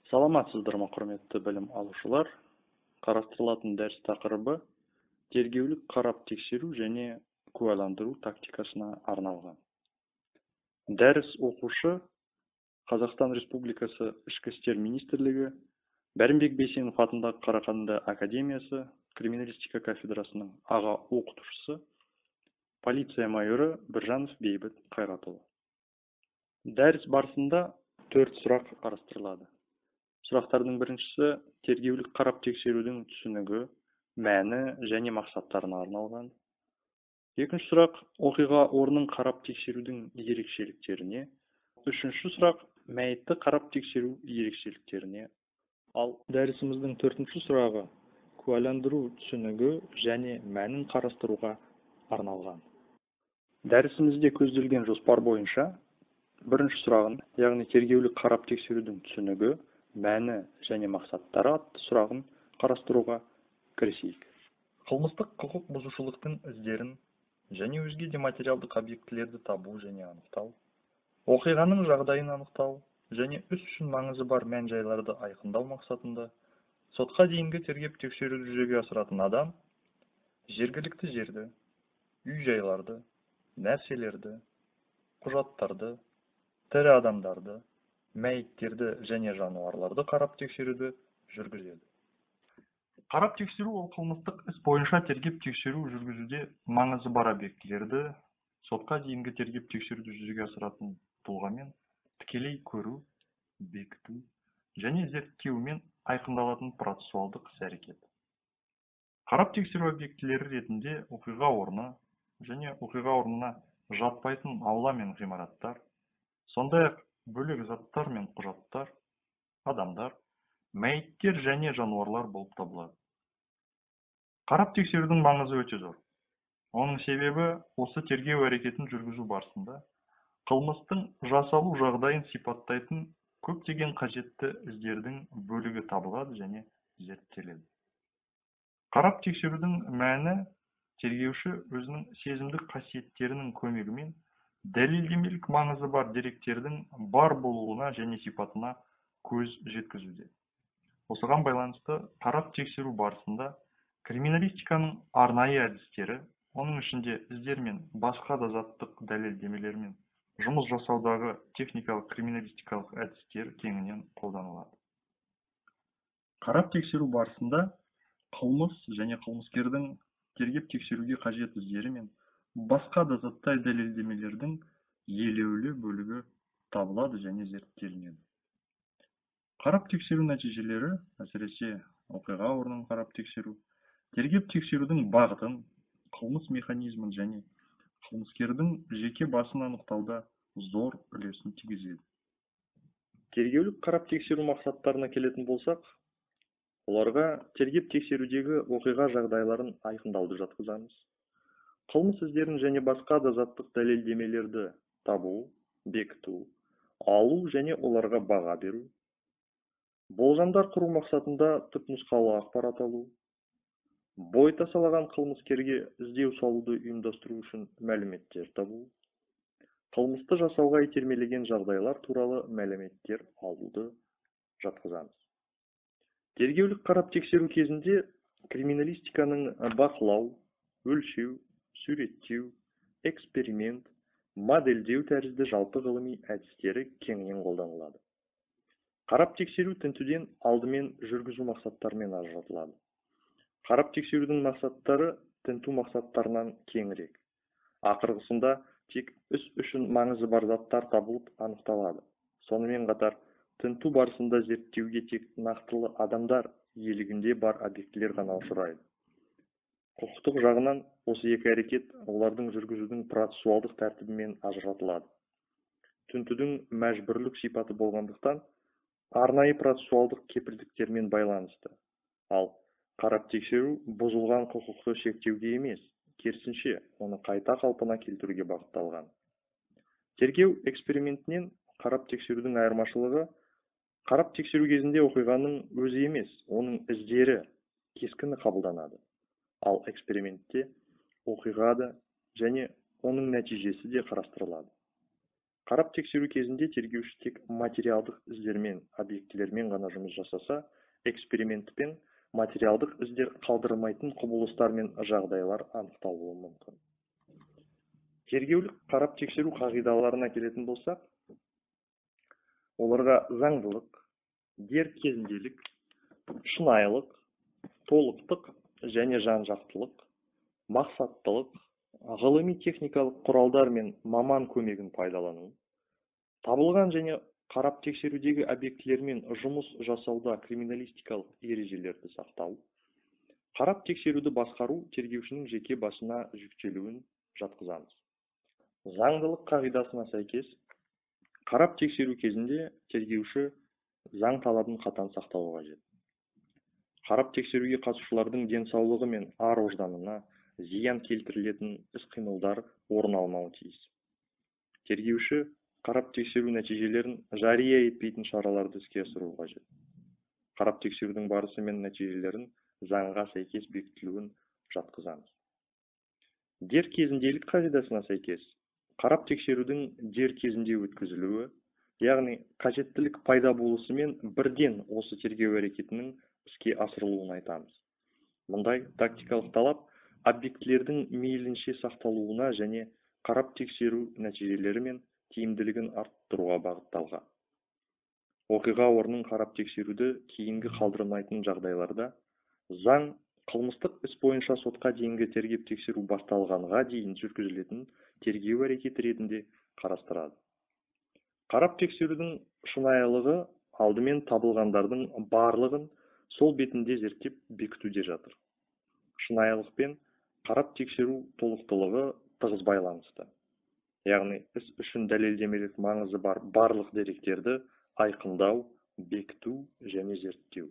Саламатсыздар ма, құрметті білім алушылар! Қарастырылатын дәріс тақырыбы тергеулік қарап тексеру және куәландыру тактикасына арналған. Дәріс оқушы Қазақстан Республикасы Ішкі істер министрлігі Бәрімбек Бейсенов атындағы Қарағанды академиясы криминалистика кафедрасының аға оқытушысы, полиция майоры Біржанов Бейбіт Қайратұлы. Дәріс барысында 4 сұрақ қарастырылады. Сұрақтардың біріншісі тергеулік қарап тексерудің түсінігі, мәні және мақсаттарына арналған. Екінші сұрақ оқиға орнын қарап тексерудің ерекшеліктеріне. Үшінші сұрақ мәйітті қарап тексеру ерекшеліктеріне. Ал дәрісіміздің төртінші сұрағы куәландыру түсінігі және мәнін қарастыруға арналған. Дәрісімізде көзделген жоспар бойынша бірінші сұрағын, яғни тергеулік қарап тексерудің түсінігі, мәні және мақсаттары атты сұрағын қарастыруға кірісейік. Қылмыстық құқық бұзушылықтың іздерін және өзге де материалдық объектілерді табу және анықтау, оқиғаның жағдайын анықтау және іс үшін маңызы бар мән-жайларды айқындау мақсатында сотқа дейінгі тергеп тексеруді жүзеге асыратын адам жергілікті жерді, үй-жайларды, нәрселерді, құжаттарды, тірі адамдарды, мәйіттерді және жануарларды қарап тексеруді жүргізеді. Қарап тексеру ол қылмыстық іс бойынша тергеп тексеру жүргізуде маңызы бар объектілерді сотқа дейінгі тергеп тексеруді жүзеге асыратын тұлғамен тікелей көру, бекіту және зерттеумен айқындалатын процессуалдық іс-әрекет. Қарап тексеру объектілері ретінде оқиға орны және оқиға орнына жатпайтын аула мен ғимараттар, сондай-ақ бөлек заттар мен құжаттар, адамдар, мәйіттер және жануарлар болып табылады. Қарап тексерудің маңызы өте зор. Оның себебі осы тергеу әрекетін жүргізу барысында қылмыстың жасалу жағдайын сипаттайтын көптеген қажетті іздердің бөлігі табылады және зерттеледі. Қарап тексерудің мәні тергеуші өзінің сезімдік қасиеттерінің көмегімен дәлелдемелік маңызы бар деректердің бар болуына және сипатына көз жеткізуде. Осыған байланысты қарап тексеру барысында криминалистиканың арнайы әдістері, оның ішінде іздер мен басқа да заттық дәлелдемелермен жұмыс жасаудағы техникалық криминалистикалық әдістер кеңінен қолданылады. Қарап тексеру барысында қылмыс және қылмыскердің тергеп тексеруге қажет іздері мен басқа да заттай дәлелдемелердің елеулі бөлігі табылады және зерттелінеді. Қарап тексеру нәтижелері, әсіресе оқиға орнын қарап тексеру, тергеп тексерудің бағытын, қылмыс механизмін және қылмыскердің жеке басын анықтауда зор үлесін тигізеді. Тергеулік қарап тексеру мақсаттарына келетін болсақ, оларға тергеп тексерудегі оқиға жағдайларын айқындауды жатқызамыз. Қылмыс іздерін және басқа да заттық дәлелдемелерді табу, бекіту, алу және оларға баға беру, болжамдар құру мақсатында түпнұсқалы ақпарат алу, бой тасалаған қылмыскерге іздеу салуды ұйымдастыру үшін мәліметтер табу, қылмысты жасауға итермелеген жағдайлар туралы мәліметтер алуды жатқызамыз. Тергеулік қарап тексеру кезінде криминалистиканың бақылау, өлшеу, суреттеу, эксперимент, модельдеу тәрізді жалпы ғылыми әдістері кеңінен қолданылады. Қарап тексеру тінтуден алдымен жүргізу мақсаттарымен ажыратылады. Қарап тексерудің мақсаттары тінту мақсаттарынан кеңірек. Ақырғысында тек іс үшін маңызы бар заттар табылып анықталады. Сонымен қатар тінту барысында зерттеуге тек нақтылы адамдар иелігінде бар объектілер ғана ұшырайды. Құқықтық жағынан осы екі әрекет олардың жүргізудің процессуалдық тәртібімен ажыратылады. Тінтудің мәжбүрлік сипаты болғандықтан арнайы процессуалдық кепілдіктермен байланысты. Ал қарап тексеру бұзылған құқықты шектеуге емес, керісінше, оны қайта қалпына келтіруге бағытталған. Тергеу экспериментінен қарап тексерудің айырмашылығы, қарап тексеру кезінде оқиғаның өзі емес, оның іздері, кескіні қабылданады. Ал экспериментте оқиға да және оның нәтижесі де қарастырылады. Қарап тексеру кезінде тергеуші тек материалдық іздермен, объектілермен ғана жұмыс жасаса, экспериментпен материалдық іздер қалдырмайтын құбылыстар мен жағдайлар анықталуы мүмкін. Тергеулік қарап тексеру қағидаларына келетін болсақ, оларға заңдылық, дер кезінделік, шынайылық, толықтық және жан-жақтылық, мақсаттылық, ғылыми-техникалық құралдар мен маман көмегін пайдалану, табылған және қарап тексерудегі объектілермен жұмыс жасауда криминалистикалық ережелерді сақтау, қарап тексеруді басқару тергеушінің жеке басына жүктелуін жатқызамыз. Заңдылық қағидасына сәйкес, қарап тексеру кезінде тергеуші заң талабын қатаң сақтауы қажет. Қарап тексеруге қатысушылардың денсаулығы мен ар-ожданына зиян келтірілетін іс-қимылдар орын алмауы тиіс. Тергеуші қарап тексеру нәтижелерін жария етпейтін шараларды іске асыруы қажет. Қарап тексерудің барысы мен нәтижелерін заңға сәйкес бекітілуін жатқызамыз. Дер кезінделік қағидасына сәйкес, қарап тексерудің дер кезінде өткізілуі, яғни қажеттілік пайда болысымен бірден осы тергеу әрекетінің іске асырылуын айтамыз. Мұндай тактикалық талап объектілердің мейлінше сақталуына және қарап тексеру нәтижелері мен тиімділігін арттыруға бағытталған. Оқиға орнын қарап тексеруді кейінгі қалдырмайтын жағдайларда заң қылмыстық іс бойынша сотқа дейінгі тергеп тексеру басталғанға дейін жүргізілетін тергеу әрекеті ретінде қарастырады. Қарап тексерудің шынайылығы алдымен табылғандардың барлығын сол бетінде зерттеп бекітуде жатыр. Шынайылық пен қарап тексеру толықтылығы тығыз байланысты. Яғни іс үшін дәлелдемелік маңызы бар барлық деректерді айқындау, бекіту және зерттеу.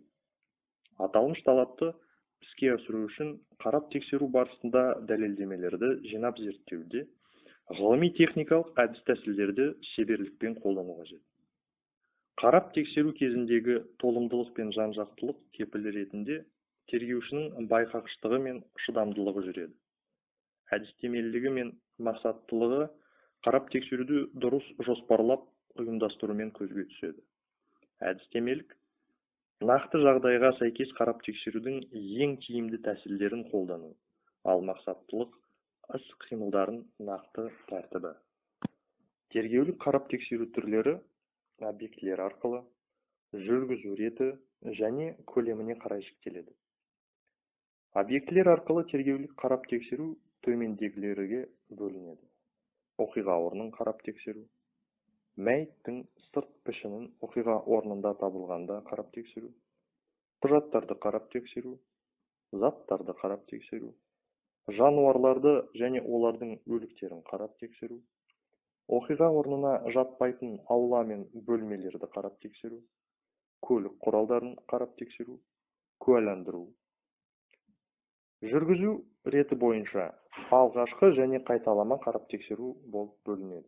Аталмыш талапты іске асыру үшін қарап тексеру барысында дәлелдемелерді жинап зерттеуде ғылыми-техникалық әдіс-тәсілдерді шеберлікпен қолдану қажет. Қарап тексеру кезіндегі толымдылық пен жан-жақтылық кепілі ретінде тергеушінің байқағыштығы мен шыдамдылығы жүреді. Әдістемелілігі мен мақсаттылығы қарап тексеруді дұрыс жоспарлап ұйымдастырумен көзге түседі. Әдістемелік нақты жағдайға сәйкес қарап тексерудің ең тиімді тәсілдерін қолдану, ал мақсаттылық іс-қимылдарын нақты тәртібі. Тергеулік қарап тексеру түрлері объектілер арқылы, жүргізу реті және көлеміне қарай жіктеледі. Объектілер арқылы тергеулік қарап тексеру төмендегілерге бөлінеді. Оқиға орнын қарап тексеру, мәйіттің сырт пішінін оқиға орнында табылғанда қарап тексеру, құжаттарды қарап тексеру, заттарды қарап тексеру, жануарларды және олардың өліктерін қарап тексеру, оқиға орнына жатпайтын аула мен бөлмелерді қарап тексеру, көлік құралдарын қарап тексеру, куәландыру. Жүргізу реті бойынша алғашқы және қайталама қарап тексеру болып бөлінеді.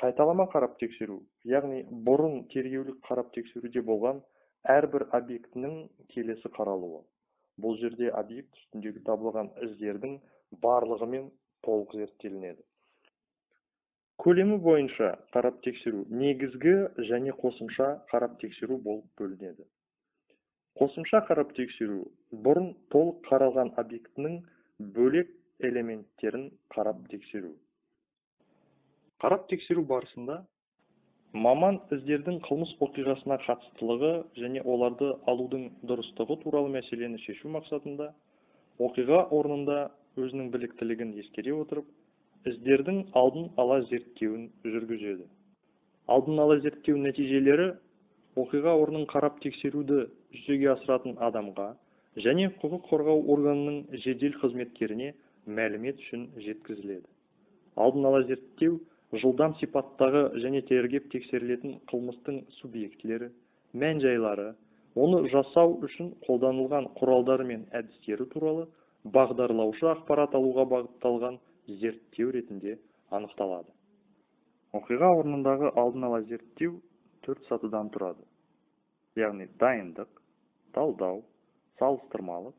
Қайталама қарап тексеру, яғни бұрын тергеулік қарап тексеруде болған әрбір объектінің келесі қаралуы. Бұл жерде объект үстіндегі табылған іздердің барлығымен толық зерттелінеді. Көлемі бойынша қарап тексеру негізгі және қосымша қарап тексеру болып бөлінеді. Қосымша қарап тексеру бұрын толық қаралған объектінің бөлек элементтерін қарап тексеру. Қарап тексеру барысында маман іздердің қылмыс оқиғасына қатыстылығы және оларды алудың дұрыстығы туралы мәселені шешу мақсатында оқиға орнында өзінің біліктілігін ескере отырып, іздердің алдын ала зерттеуін жүргізеді. Алдын ала зерттеу нәтижелері оқиға орнын қарап тексеруді жүзеге асыратын адамға және құқық қорғау органының жедел қызметкеріне мәлімет үшін жеткізіледі. Алдын ала зерттеу жылдам сипаттағы және тергеп тексерілетін қылмыстың субъектілері, мән-жайлары, оны жасау үшін қолданылған құралдары мен әдістері туралы бағдарлаушы ақпарат алуға бағытталған зерттеу ретінде анықталады. Оқиға орнындағы алдын ала зерттеу 4 сатыдан тұрады. Яғни дайындық, талдау, салыстырмалық,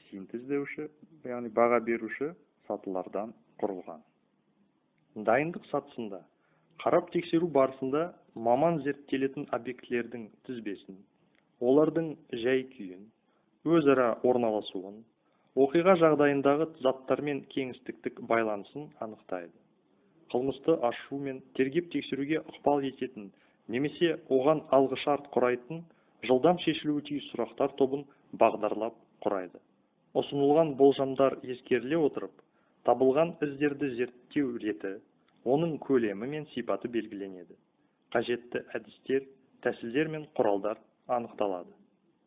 синтездеуші, яғни баға беруші сатылардан құрылған. Дайындық сатысында Қарап тексеру барысында маман зерттелетін объектілердің тізбесін, олардың жай-күйін, өзара орналасуын, оқиға жағдайындағы заттармен кеңістіктік байланысын анықтайды. Қылмысты ашу мен тергеп тексеруге ықпал ететін немесе оған алғышарт құрайтын жылдам шешілуі тиіс сұрақтар тобын бағдарлап құрайды. Ұсынылған болжамдар ескеріле отырып, табылған іздерді зерттеу реті, оның көлемі мен сипаты белгіленеді. Қажетті әдістер, тәсілдер мен құралдар анықталады.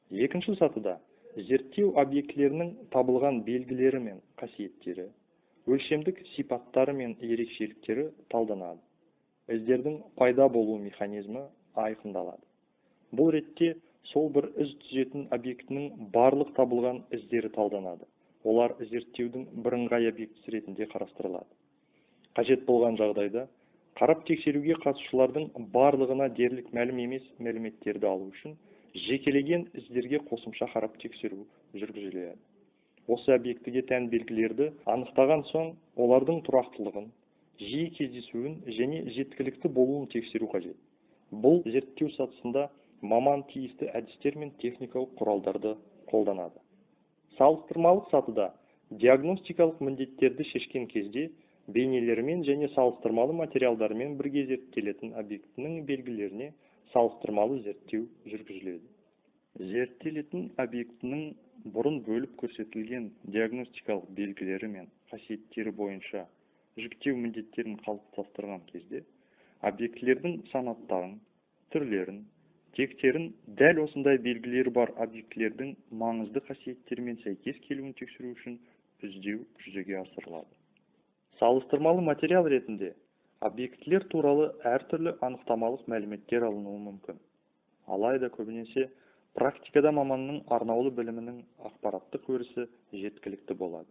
Екінші сатыда зерттеу объектілерінің табылған белгілері мен қасиеттері, өлшемдік сипаттары мен ерекшеліктері талданады. Іздердің пайда болу механизмі айқындалады. Бұл ретте сол бір із түзетін объектінің барлық табылған іздері талданады. Олар зерттеудің бірыңғай объектісі ретінде қарастырылады. Қажет болған жағдайда қарап тексеруге қатысушылардың барлығына дерлік мәлім емес мәліметтерді алу үшін жекелеген іздерге қосымша қарап тексеру жүргізіледі. Осы объектіге тән белгілерді анықтаған соң, олардың тұрақтылығын, жиі кездесуін және жеткілікті болуын тексеру қажет. Бұл зерттеу сатысында маман тиісті әдістер мен техникалық құралдарды қолданады. Салыстырмалық сатыда диагностикалық міндеттерді шешкен кезде бейнелермен және салыстырмалы материалдармен бірге зерттелетін объектінің белгілеріне салыстырмалы зерттеу жүргізіледі. Зерттелетін объектінің бұрын бөліп көрсетілген диагностикалық белгілері мен қасиеттері бойынша жіктеу міндеттерін қалыптастырған кезде, объектілердің санаттарын, түрлерін, тектерін дәл осындай белгілері бар объектілердің маңызды қасиеттерімен сәйкес келуін тексеру үшін іздеу жүзеге асырылады. Салыстырмалы материал ретінде объектілер туралы әртүрлі анықтамалық мәліметтер алынуы мүмкін. Алайда көбінесе практикада маманның арнаулы білімінің ақпараттық өрісі жеткілікті болады.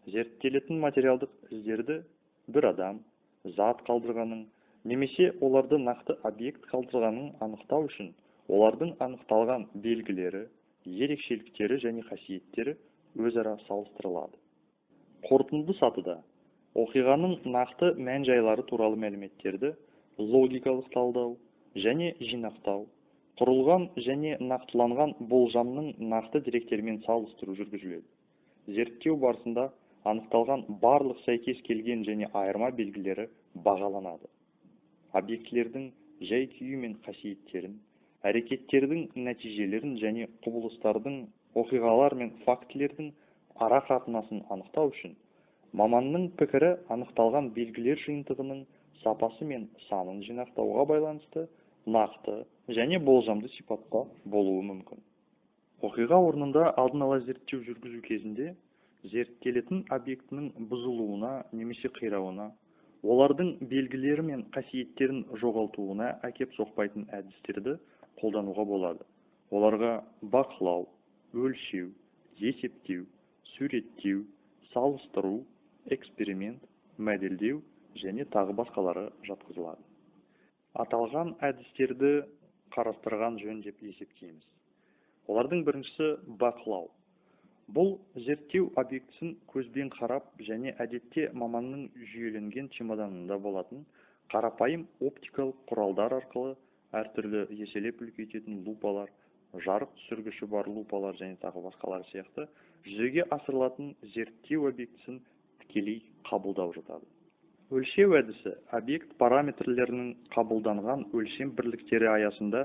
Зерттелетін материалдық іздерді бір адам, зат қалдырғанын немесе оларды нақты объект қалдырғанын анықтау үшін олардың анықталған белгілері, ерекшеліктері және қасиеттері өзара салыстырылады. Қорытынды сатыда оқиғаның нақты мән-жайлары туралы мәліметтерді логикалық талдау және жинақтау, құрылған және нақтыланған болжамның нақты деректермен салыстыру жүргізіледі. Зерттеу барысында анықталған барлық сәйкес келген және айырма белгілері бағаланады. Объектілердің жай-күйі мен қасиеттерін, әрекеттердің нәтижелерін және құбылыстардың, оқиғалар мен фактілердің ара қатынасын анықтау үшін маманның пікірі анықталған белгілер жиынтығының сапасы мен санын жинақтауға байланысты нақты және болжамды сипатта болуы мүмкін. Оқиға орнында алдын ала зерттеу жүргізу кезінде зерттелетін объектінің бұзылуына немесе қирауына, олардың белгілері мен қасиеттерін жоғалтуына әкеп соқпайтын әдістерді қолдануға болады. Оларға бақылау, өлшеу, есептеу, суреттеу, салыстыру, эксперимент, моделдеу және тағы басқалары жатқызылады. Аталған әдістерді қарастырған жөн деп есептейміз. Олардың біріншісі бақылау. Бұл зерттеу объектісін көзбен қарап және әдетте маманның жүйеленген чемоданында болатын қарапайым оптикалық құралдар арқылы әртүрлі еселеп үлкейтетін лупалар, жарық түсіргіші бар лупалар және тағы басқалар сияқты жүзеге асырылатын зерттеу объектісін тікелей қабылдау жатады. Өлшеу әдісі объект параметрлерінің қабылданған өлшем бірліктері аясында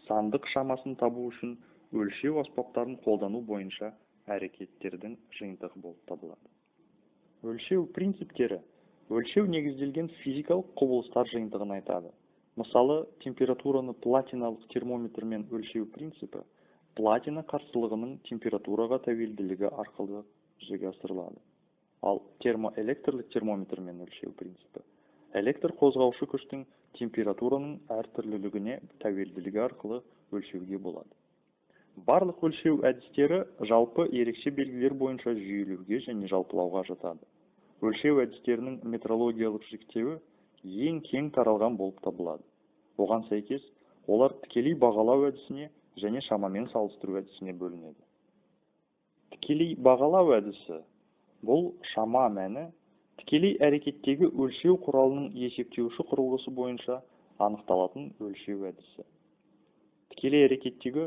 сандық шамасын табу үшін өлшеу аспаптарын қолдану бойынша әрекеттердің жиынтығы болып табылады. Өлшеу принциптері өлшеу негізделген физикалық құбылыстар жиынтығын айтады. Мысалы, температураны платиналық термометрмен өлшеу принципі платина қарсылығының температураға тәуелділігі арқылы жүзеге асырылады. Ал термоэлектрлік термометрмен өлшеу принципі электр қозғаушы күштің температураның әртүрлілігіне тәуелділігі арқылы өлшеуге болады. Барлық өлшеу әдістері жалпы ерекше белгілер бойынша жүйелеуге және жалпылауға жатады. Өлшеу әдістерінің метрологиялық жіктеуі ең кең таралған болып табылады. Оған сәйкес, олар тікелей бағалау әдісіне және шамамен салыстыру әдісіне бөлінеді. Тікелей бағалау әдісі бұл шама мәні Тікелей әрекеттегі өлшеу құралының есептеуші құрылғысы бойынша анықталатын өлшеу әдісі. Тікелей әрекеттегі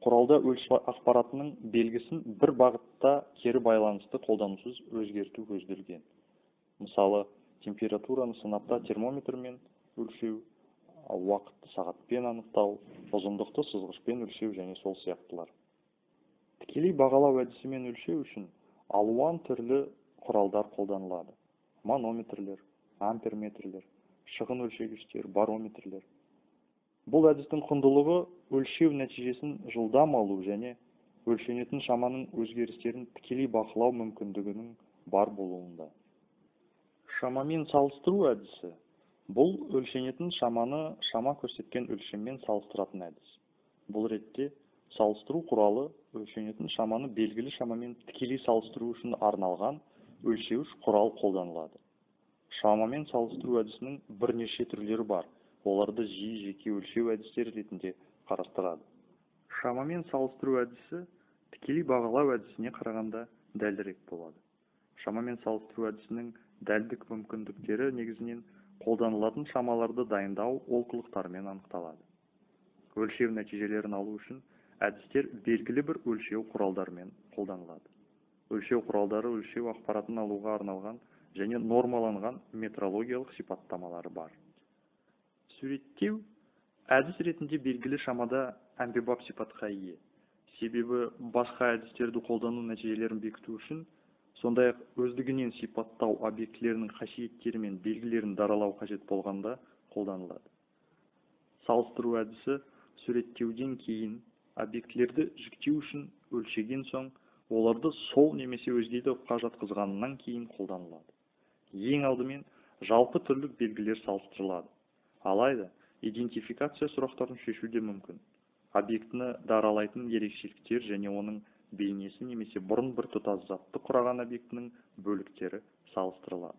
құралда өлшеу ақпаратының белгісін бір бағытта кері байланысты қолданусыз өзгерту көзделген. Мысалы, температураны сынапта термометрмен өлшеу, уақытты сағатпен анықтау, ұзындықты сызғышпен өлшеу және сол сияқтылар. Тікелей бағалау әдісімен өлшеу үшін алуан түрлі құралдар қолданылады. Манометрлер, амперметрлер, шығын өлшегіштер, барометрлер. Бұл әдістің құндылығы өлшеу нәтижесін жылдам алу және өлшенетін шаманың өзгерістерін тікелей бақылау мүмкіндігінің бар болуында. Шамамен салыстыру әдісі бұл өлшенетін шаманы шама көрсеткен өлшеммен салыстыратын әдіс. Бұл ретте салыстыру құралы өлшенетін шаманы белгілі шамамен тікелей салыстыру үшін арналған өлшеуіш құрал қолданылады. Шамамен салыстыру әдісінің бірнеше түрлері бар. Оларды жиі жеке өлшеу әдістері ретінде қарастырады. Шамамен салыстыру әдісі тікелей бағалау әдісіне қарағанда дәлірек болады. Шамамен салыстыру әдісінің дәлдік мүмкіндіктері негізінен қолданылатын шамаларды дайындау олқылықтарымен анықталады. Өлшеу нәтижелерін алу үшін әдістер белгілі бір өлшеу құралдарымен қолданылады. Өлшеу құралдары өлшеу ақпаратын алуға арналған және нормаланған метрологиялық сипаттамалары бар. Суреттеу әдіс ретінде белгілі шамада әмбебап сипатқа ие. Себебі басқа әдістерді қолдану нәтижелерін бекіту үшін, сондай-ақ өздігінен сипаттау объектілерінің қасиеттері мен белгілерін даралау қажет болғанда қолданылады. Салыстыру әдісі суреттеуден кейін объектілерді жіктеу үшін өлшеген соң, оларды сол немесе өзге топқа жатқызғаннан кейін қолданылады. Ең алдымен жалпы түрлік белгілер салыстырылады. Алайда, идентификация сұрақтарын шешу де мүмкін. Объектіні даралайтын ерекшеліктер және оның бейнесі немесе бұрын біртұтас затты құраған объектінің бөліктері салыстырылады.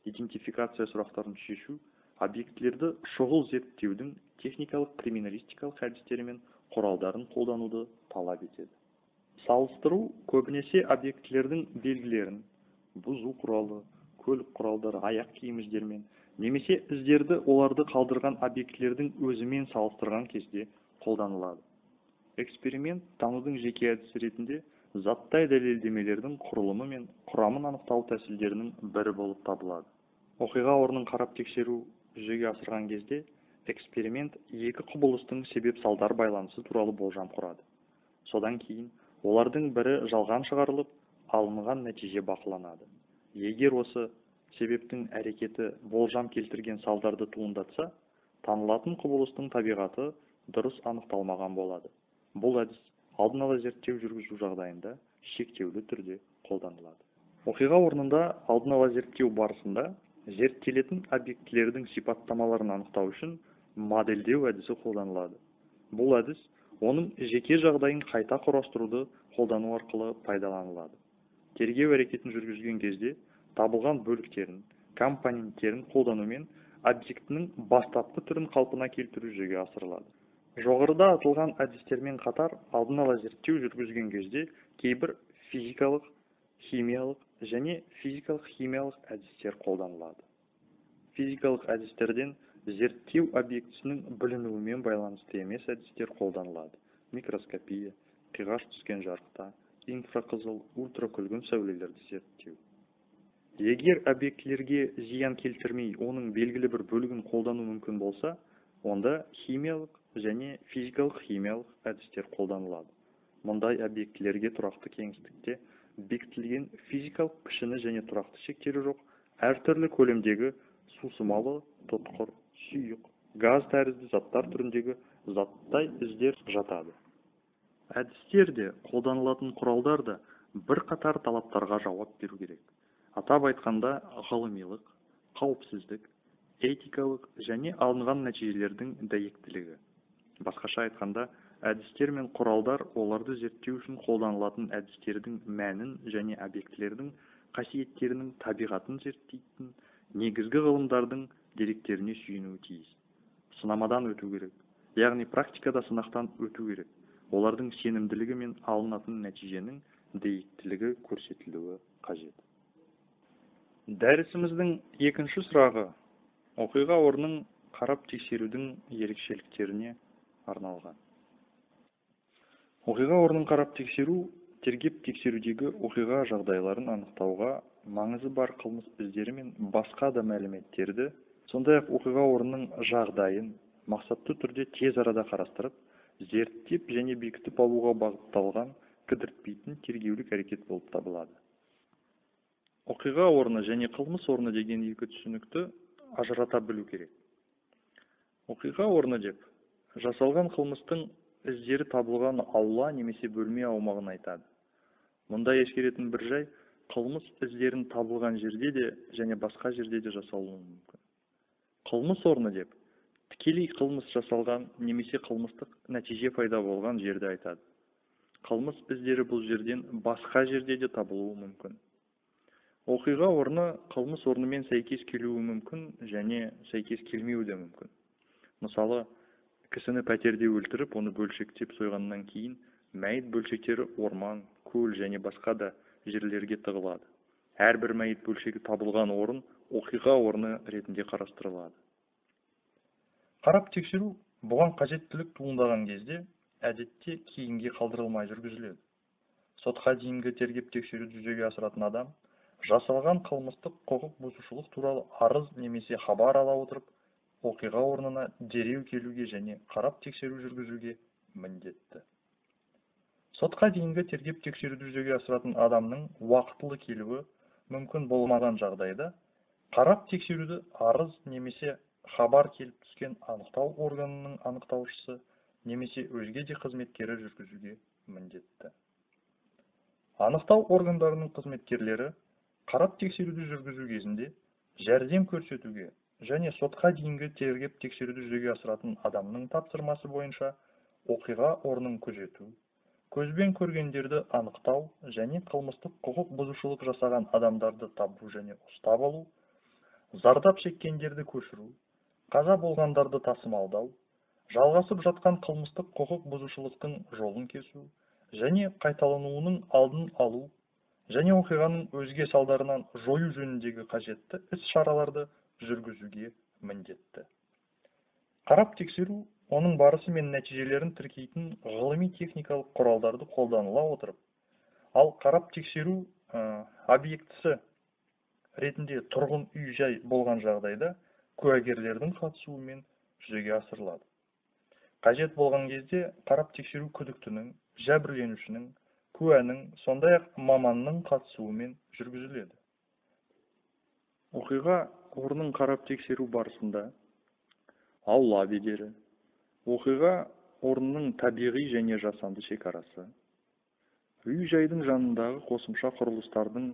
Идентификация сұрақтарын шешу объектілерді шұғыл зерттеудің техникалық криминалистикалық әдістері мен құралдарын қолдануды талап етеді. Салыстыру көбінесе объектілердің белгілерін, бұзу құралы, көлік құралдары, аяқ киім іздерімен немесе іздерді оларды қалдырған объектілердің өзімен салыстырған кезде қолданылады. Эксперимент танудың жеке әдісі ретінде заттай дәлелдемелердің құрылымы мен құрамын анықтау тәсілдерінің бірі болып табылады. Оқиға орнын қарап тексеру жүзеге асырған кезде эксперимент екі құбылыстың себеп-салдар байланысы туралы болжам құрады. Содан кейін олардың бірі жалған шығарылып, алынған нәтиже бақыланады. Егер осы себептің әрекеті болжам келтірген салдарды туындатса, танылатын құбылыстың табиғаты дұрыс анықталмаған болады. Бұл әдіс алдын ала зерттеу жүргізу жағдайында шектеулі түрде қолданылады. Оқиға орнында алдын ала зерттеу барысында зерттелетін объектілердің сипаттамаларын анықтау үшін модельдеу әдісі қолданылады. Бұл әдіс оның жеке жағдайын қайта құрастыруды қолдану арқылы пайдаланылады. Тергеу әрекетін жүргізген кезде табылған бөліктерін, компоненттерін қолданумен объектінің бастапқы түрін қалпына келтіру жүзеге асырылады. Жоғарыда аталған әдістермен қатар алдын ала зерттеу жүргізген кезде кейбір физикалық, химиялық және физикалық-химиялық әдістер қолданылады. Физикалық әдістерден зерттеу объектісінің бүлінуімен байланысты емес әдістер қолданылады. Микроскопия, қиғаш түскен жарықта, инфрақызыл, ультракүлгін сәулелерді зерттеу. Егер объектілерге зиян келтірмей, оның белгілі бір бөлігін қолдану мүмкін болса, онда химиялық және физикалық-химиялық әдістер қолданылады. Мұндай объектілерге тұрақты кеңістікте бекітілген физикалық пішіні және тұрақты шектері жоқ әртүрлі көлемдегі сусымалы, тұтқыр, сұйық, газ тәрізді заттар түріндегі заттай іздер жатады. Әдістер де, қолданылатын құралдар да бірқатар талаптарға жауап беру керек. Атап айтқанда, ғылымилық, қауіпсіздік, этикалық және алынған нәтижелердің дәйектілігі. Басқаша айтқанда, әдістер мен құралдар оларды зерттеу үшін қолданылатын әдістердің мәнін және объектілердің қасиеттерінің табиғатын зерттейтін негізгі ғылымдардың деректеріне сүйенуі тиіс. Сынамадан өту керек, яғни практикада сынақтан өту керек. Олардың сенімділігі мен алынатын нәтиженің дәйектілігі көрсетілуі қажет. Дәрісіміздің екінші сұрағы оқиға орнын қарап тексерудің ерекшеліктеріне арналған. Оқиға орнын қарап тексеру тергеп тексерудегі оқиға жағдайларын анықтауға маңызы бар қылмыс іздері мен басқа да мәліметтерді, сондай-ақ оқиға орнының жағдайын мақсатты түрде тез арада қарастырып, зерттеп және бекітіп алуға бағытталған кідіртпейтін тергеулік әрекет болып табылады. Оқиға орны және қылмыс орны деген екі түсінікті ажырата білу керек. Оқиға орны деп жасалған қылмыстың іздері табылған аула немесе бөлме аумағын айтады. Мұнда ескеретін бір жай, қылмыс іздерін табылған жерде де және басқа жерде де жасалуы мүмкін. Қылмыс орны деп тікелей қылмыс жасалған немесе қылмыстық нәтиже пайда болған жерді айтады. Қылмыс іздері бұл жерден басқа жерде де табылуы мүмкін. Оқиға орны қылмыс орнымен сәйкес келуі мүмкін және сәйкес келмеуі де мүмкін. Мысалы, кісіні пәтерде өлтіріп, оны бөлшектеп сойғаннан кейін мәйіт бөлшектері орман, көл және басқа да жерлерге тығылады. Әрбір мәйіт бөлшегі табылған орын оқиға орны ретінде қарастырылады. Қарап тексеру бұған қажеттілік туындаған кезде әдетте кейінге қалдырылмай жүргізіледі. Сотқа дейінгі тергеп тексеруді жүзеге асыратын адам жасалған қылмыстық құқық бұзушылық туралы арыз немесе хабар ала отырып, оқиға орнына дереу келуге және қарап тексеру жүргізуге міндетті. Сотқа дейінгі тергеп тексеруді жүзеге асыратын адамның уақытылы келуі мүмкін болмаған жағдайда қарап тексеруді арыз немесе хабар келіп түскен анықтау органының анықтаушысы немесе өзге де қызметкері жүргізуге міндетті. Анықтау органдарының қызметкерлері қарап тексеруді жүргізу кезінде жәрдем көрсетуге және сотқа дейінгі тергеп тексеруді жүзеге асыратын адамның тапсырмасы бойынша оқиға орнын күзету, көзбен көргендерді анықтау және қылмыстық құқық бұзушылық жасаған адамдарды табу және ұстап алу, зардап шеккендерді көшіру, қаза болғандарды тасымалдау, жалғасып жатқан қылмыстық құқық бұзушылықтың жолын кесу және қайталануының алдын алу және оқиғаның өзге салдарынан жою жөніндегі қажетті іс-шараларды жүргізуге міндетті. Қарап тексеру оның барысы мен нәтижелерін тіркейтін ғылыми-техникалық құралдарды қолданыла отырып, ал қарап тексеру объектісі ретінде тұрғын үй жай болған жағдайда куәгерлердің қатысуымен жүзеге асырылады. Қажет болған кезде қарап тексеру күдіктінің, жәбірленушінің, куәнің, сондай-ақ маманның қатысуымен жүргізіледі. Оқиға орнын қарап тексеру барысында аула бедері, оқиға орнының табиғи және жасанды шекарасы, үй-жайдың жанындағы қосымша құрылыстардың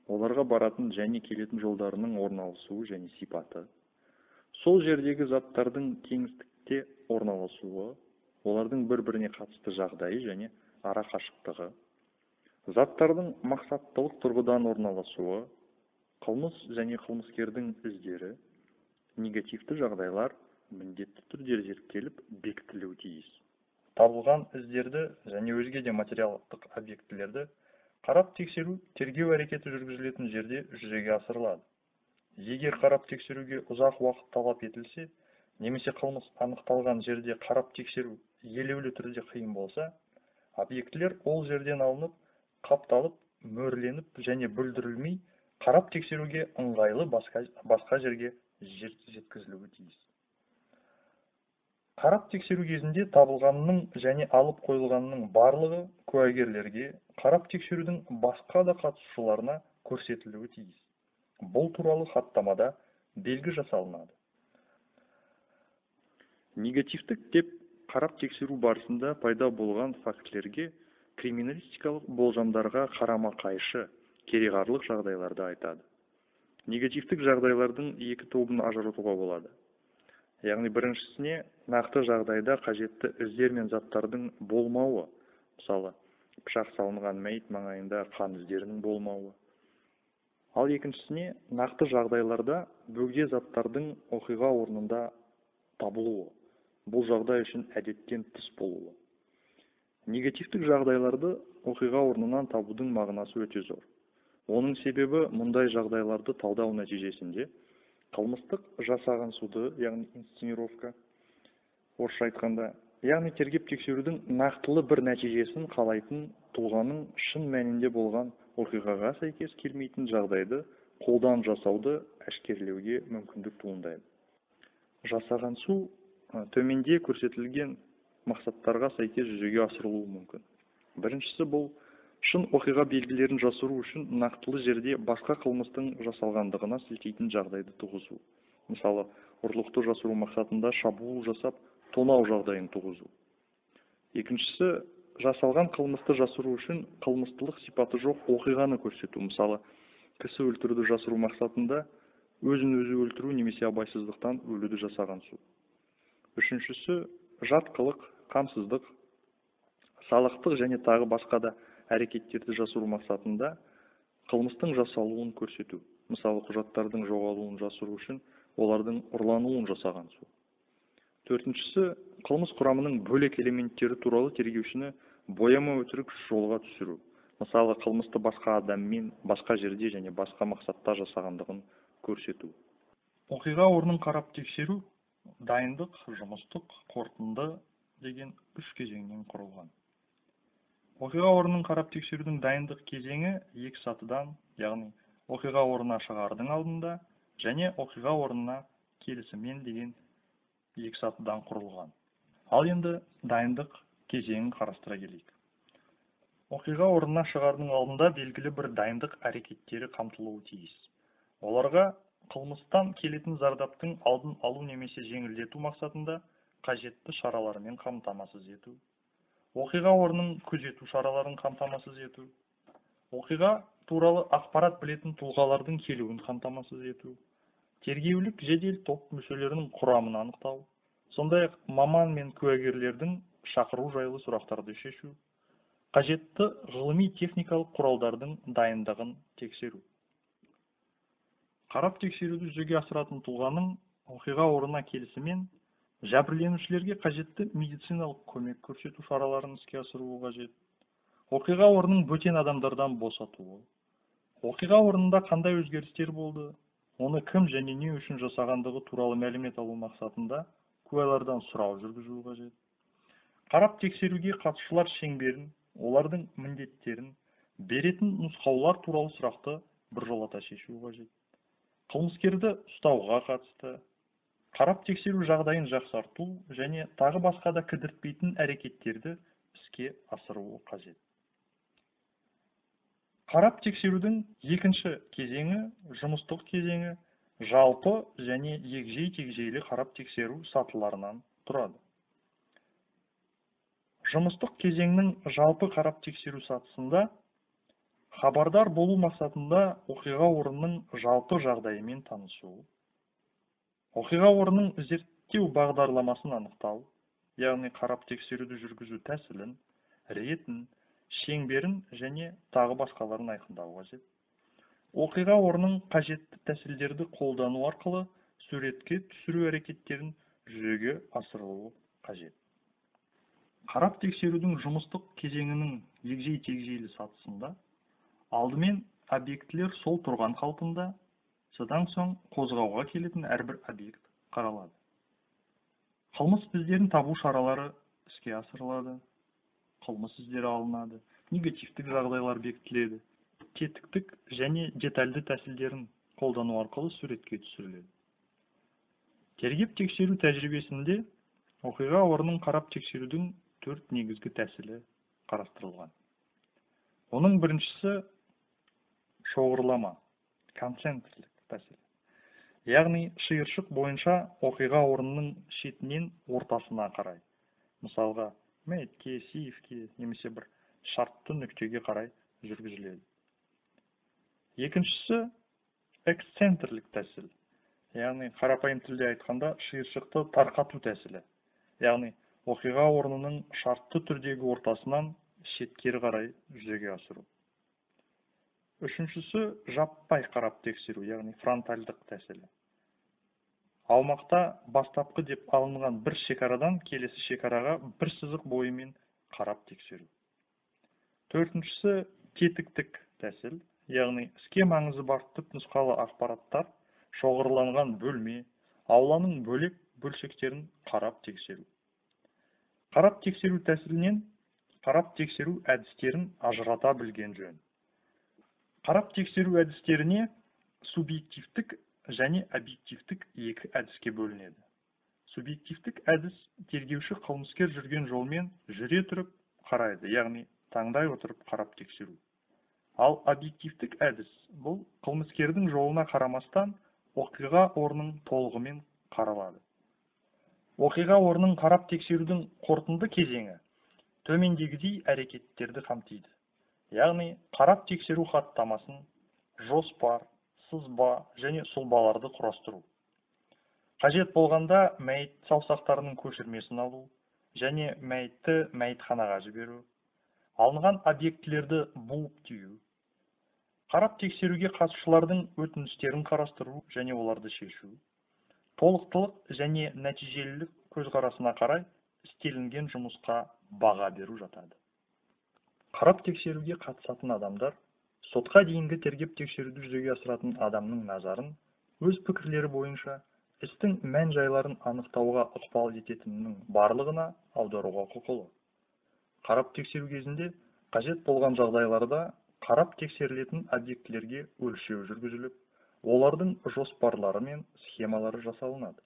оларға баратын және келетін жолдарының орналасуы және сипаты, сол жердегі заттардың кеңістікте орналасуы, олардың бір-біріне қатысты жағдайы және ара қашықтығы, заттардың мақсаттылық тұрғыдан орналасуы, қылмыс және қылмыскердің іздері, негативті жағдайлар міндетті түрде зерттеліп бекітілуі тиіс. Табылған іздерді және өзге де материалдық объектілерді қарап тексеру тергеу әрекеті жүргізілетін жерде жүзеге асырылады. Егер қарап тексеруге ұзақ уақыт талап етілсе, немесе қылмыс анықталған жерде қарап тексеру елеулі түрде қиын болса, объектілер ол жерден алынып, қапталып, мөрленіп және бүлдірілмей қарап тексеруге ыңғайлы басқа жерге жеткізілуі тиіс. Қарап тексеру кезінде табылғанның және алып қойылғанның барлығы куәгерлерге, қарап тексерудің басқа да қатысушыларына көрсетілуі тиіс. Бұл туралы хаттамада белгі жасалынады. Негативтік деп қарап тексеру барысында пайда болған фактілерге, криминалистикалық болжамдарға қарама-қайшы, кереғарлық жағдайларды айтады. Негативтік жағдайлардың екі тобын ажыратуға болады. Яғни біріншісіне нақты жағдайда қажетті іздер мен заттардың болмауы, мысалы, пышақ салынған мәйіт маңайында қан іздерінің болмауы. Ал екіншісіне нақты жағдайларда бөгде заттардың оқиға орнында табылуы, бұл жағдай үшін әдеттен тыс болуы. Негативтік жағдайларды оқиға орнынан табудың мағынасы өте зор. Оның себебі мұндай жағдайларды талдау нәтижесінде қылмыстық жасағансуды, яғни инсценировка, орысша айтқанда, яғни тергеп тексерудің нақтылы бір нәтижесін қалайтын тұлғаның шын мәнінде болған оқиғаға сәйкес келмейтін жағдайды қолдан жасауды әшкерелеуге мүмкіндік туындайды. Жасағансу төменде көрсетілген мақсаттарға сәйкес жүзеге асырылуы мүмкін. Біріншісі, бұл шын оқиға белгілерін жасыру үшін нақтылы жерде басқа қылмыстың жасалғандығына сілтейтін жағдайды туғызу. Мысалы, ұрлықты жасыру мақсатында шабуыл жасап, тонау жағдайын туғызу. Екіншісі, жасалған қылмысты жасыру үшін қылмыстылық сипаты жоқ оқиғаны көрсету. Мысалы, кісі өлтіруді жасыру мақсатында өзін өзі өлтіру немесе абайсыздықтан өлуді жасағансу. Үшіншісі, жат қылық, қамсыздық, салықтық және тағы басқа да әрекеттерді жасыру мақсатында қылмыстың жасалуын көрсету. Мысалы, құжаттардың жоғалуын жасыру үшін олардың ұрлануын жасағансу. Төртіншісі, қылмыс құрамының бөлек элементтері туралы тергеушіні бояма өтірік жолға түсіру. Мысалы, қылмысты басқа адаммен, басқа жерде және басқа мақсатта жасағандығын көрсету. Оқиға орнын қарап тексеру дайындық, жұмыстық, қорытынды деген үш кезеңнен құрылған. Оқиға орнын қарап тексерудің дайындық кезеңі екі сатыдан, яғни оқиға орнына шығардың алдында және оқиға орнына келісімен деген екі сатыдан құрылған. Ал енді дайындық кезеңін қарастыра келейік. Оқиға орнына шығардың алдында белгілі бір дайындық әрекеттері қамтылуы тиіс. Оларға қылмыстан келетін зардаптың алдын алу немесе жеңілдету мақсатында қажетті шаралармен қамтамасыз ету, оқиға орнын күзету шараларын қамтамасыз ету, оқиға туралы ақпарат білетін тұлғалардың келуін қамтамасыз ету, тергеулік жедел топ мүшелерінің құрамын анықтау, сондай-ақ маман мен куәгерлердің шақыру жайлы сұрақтарды шешу, қажетті ғылыми-техникалық құралдардың дайындығын тексеру. Қарап тексеруді жүзеге асыратын тұлғаның оқиға орнына келісімен жәбірленушілерге қажетті медициналық көмек көрсету шараларын іске асыруы қажет. Оқиға орнын бөтен адамдардан босатуы, оқиға орнында қандай өзгерістер болды, оны кім және не үшін жасағандығы туралы мәлімет алу мақсатында куәлардан сұрау жүргізуі қажет. Қарап тексеруге қатысушылар шеңберін, олардың міндеттерін, беретін нұсқаулар туралы сұрақты біржолата шешу қажет. Қылмыскерді ұстауға қатысты, қарап тексеру жағдайын жақсарту және тағы басқа да кідіртпейтін әрекеттерді іске асыруы қажет. Қарап тексерудің екінші кезеңі, жұмыстық кезеңі, жалпы және егжей-тегжейлі қарап тексеру сатыларынан тұрады. Жұмыстық кезеңнің жалпы қарап тексеру сатысында хабардар болу мақсатында оқиға орнының жалпы жағдайымен танысу, оқиға орнының зерттеу бағдарламасын анықтау, яғни қарап тексеруді жүргізу тәсілін, ретін, шеңберін және тағы басқаларын айқындау қажет. Оқиға орнының қажетті тәсілдерді қолдану арқылы суретке түсіру әрекеттерін жүзеге асырылуы қажет. Қарап тексерудің жұмыстық кезеңінің егжей-тегжейлі сатысында алдымен объектілер сол тұрған қалпында, содан соң қозғауға келетін әрбір объект қаралады. Қылмыс іздерін табу шаралары іске асырылады, қылмыс іздері алынады, негативтік жағдайлар бекітіледі, тетіктік және детальді тәсілдерін қолдану арқылы суретке түсіріледі. Тергеп тексеру тәжірибесінде оқиға орнын қарап тексерудің төрт негізгі тәсілі қарастырылған. Оның біріншісі шоғырлама, концентрлік тәсілі. Яғни шиыршық бойынша оқиға орнының шетінен ортасына қарай, мысалға мәйітке, сейфке немесе бір шартты нүктеге қарай жүргізіледі. Екіншісі эксцентрлік тәсіл, яғни қарапайым тілде айтқанда шиыршықты тарқату тәсілі, яғни оқиға орнының шартты түрдегі ортасынан шеткері қарай жүзеге асыру. Үшіншісі жаппай қарап тексеру, яғни фронтальдық тәсілі. Аумақта бастапқы деп алынған бір шекарадан келесі шекараға бір сызық бойымен қарап тексеру. Төртіншісі тетіктік тәсіл, яғни іске маңызы бар түпнұсқалы ақпараттар шоғырланған бөлме, ауланың бөлек бөлшектерін қарап тексеру. Қарап тексеру тәсілінен қарап тексеру әдістерін ажырата білген жөн. Қарап тексеру әдістеріне субъективтік және объективтік екі әдіске бөлінеді. Субъективтік әдіс тергеуші қылмыскер жүрген жолмен жүре тұрып қарайды, яғни таңдай отырып қарап тексеру. Ал объективтік әдіс бұл қылмыскердің жолына қарамастан оқиға орнын толығымен қаралады. Оқиға орнын қарап тексерудің қорытынды кезеңі төмендегідей әрекеттерді қамтиды. Яғни қарап тексеру хаттамасын, жоспар, сызба және сұлбаларды құрастыру. Қажет болғанда мәйіт саусақтарының көшірмесін алу және мәйітті мәйітханаға жіберу, алынған объектілерді буып түю, қарап тексеруге қатысушылардың өтініштерін қарастыру және оларды шешу, толықтылық және нәтижелілік көзқарасына қарай істелінген жұмысқа баға беру жатады. Қарап тексеруге қатысатын адамдар сотқа дейінгі тергеп тексеруді жүзеге асыратын адамның назарын өз пікірлері бойынша істің мән-жайларын анықтауға ықпал ететінінің барлығына аударуға құқылы. Қарап тексеру кезінде қажет болған жағдайларда қарап тексерілетін объектілерге өлшеу жүргізіліп, олардың жоспарлары мен схемалары жасалынады.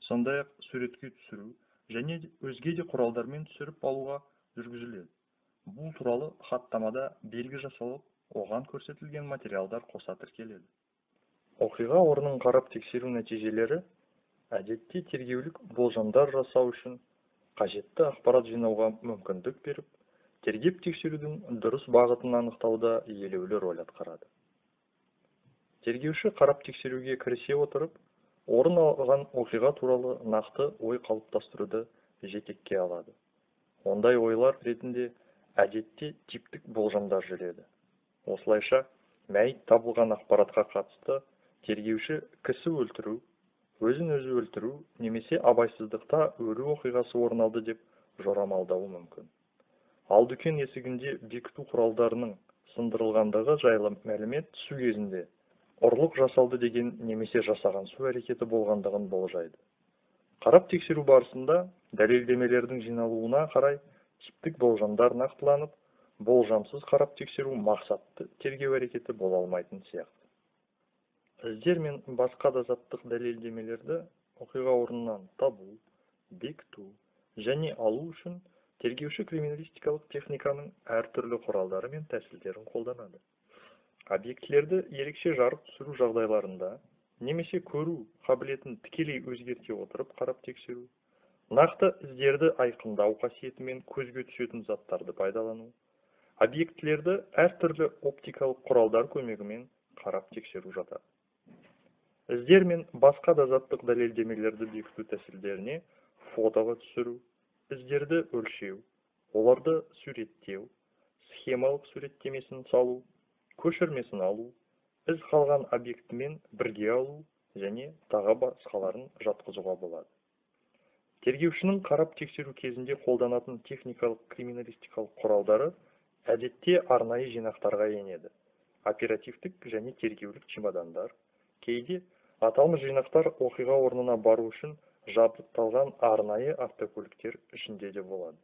Сондай-ақ суретке түсіру және өзге де құралдармен түсіріп алуға жүргізіледі. Бұл туралы хаттамада белгі жасалып, оған көрсетілген материалдар қоса тіркеледі. Оқиға орнын қарап тексеру нәтижелері әдетте тергеулік болжамдар жасау үшін қажетті ақпарат жинауға мүмкіндік беріп, тергеп тексерудің дұрыс бағытын анықтауда елеулі роль атқарады. Тергеуші қарап тексеруге кірісе отырып, орын алған оқиға туралы нақты ой қалыптастыруды жетекке алады. Ондай ойлар ретінде әдетте типтік болжамдар жүреді. Осылайша, мәйіт табылған ақпаратқа қатысты тергеуші кісі өлтіру, өзін-өзі өлтіру немесе абайсыздықта өлу оқиғасы орын алды деп жорамалдауы мүмкін. Ал дүкен есігінде бекіту құралдарының сындырылғандығы жайлы мәлімет түсу кезінде ұрлық жасалды деген немесе жасағансу әрекеті болғандығын болжайды. Қарап тексеру барысында дәлелдемелердің жиналуына қарай типтік болжамдар нақтыланып, болжамсыз қарап тексеру мақсатты тергеу әрекеті бола алмайтын сияқты. Іздер мен басқа да заттық дәлелдемелерді оқиға орнынан табу, бекіту және алу үшін тергеуші криминалистикалық техниканың әртүрлі құралдары мен тәсілдерін қолданады. Объектілерді ерекше жарық түсіру жағдайларында немесе көру қабілетін тікелей өзгерте отырып қарап тексеру, нақты іздерді айқындау қасиетімен көзге түсетін заттарды пайдалану, объектілерді әртүрлі оптикалық құралдар көмегімен қарап тексеру жатады. Іздер мен басқа да заттық дәлелдемелерді бекіту тәсілдеріне фотоға түсіру, іздерді өлшеу, оларды суреттеу, схемалық суреттемесін салу, көшірмесін алу, із қалған объектімен бірге алу және тағы басқаларын жатқызуға болады. Тергеушінің қарап тексеру кезінде қолданатын техникалық криминалистикалық құралдары әдетте арнайы жинақтарға енеді. Оперативтік және тергеулік чемодандар, кейде аталмыш жинақтар оқиға орнына бару үшін жабдықталған арнайы автокөліктер ішінде де болады.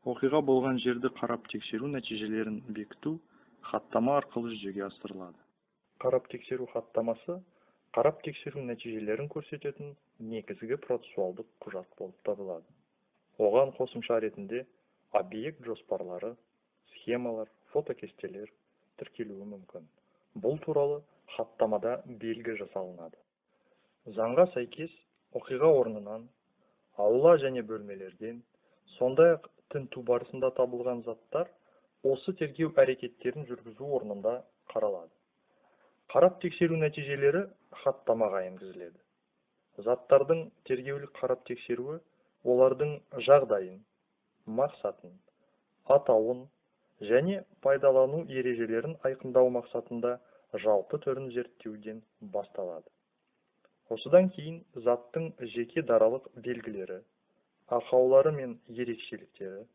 Оқиға болған жерді қарап тексеру нәтижелерін бекіту хаттама арқылы жүзеге асырылады. Қарап тексеру хаттамасы қарап тексеру нәтижелерін көрсететін негізгі процессуалдық құжат болып табылады. Оған қосымша ретінде объект жоспарлары, схемалар, фотокестелер тіркелуі мүмкін. Бұл туралы хаттамада белгі жасалынады. Заңға сәйкес оқиға орнынан, аула және бөлмелерден, сондай-ақ тінту барысында табылған заттар осы тергеу әрекеттерін жүргізу орнында қаралады. Қарап тексеру нәтижелері хаттамаға енгізіледі. Заттардың тергеулік қарап тексеруі олардың жағдайын, мақсатын, атауын және пайдалану ережелерін айқындау мақсатында жалпы түрін зерттеуден басталады. Осыдан кейін заттың жеке даралық белгілері, ақаулары мен ерекшеліктері,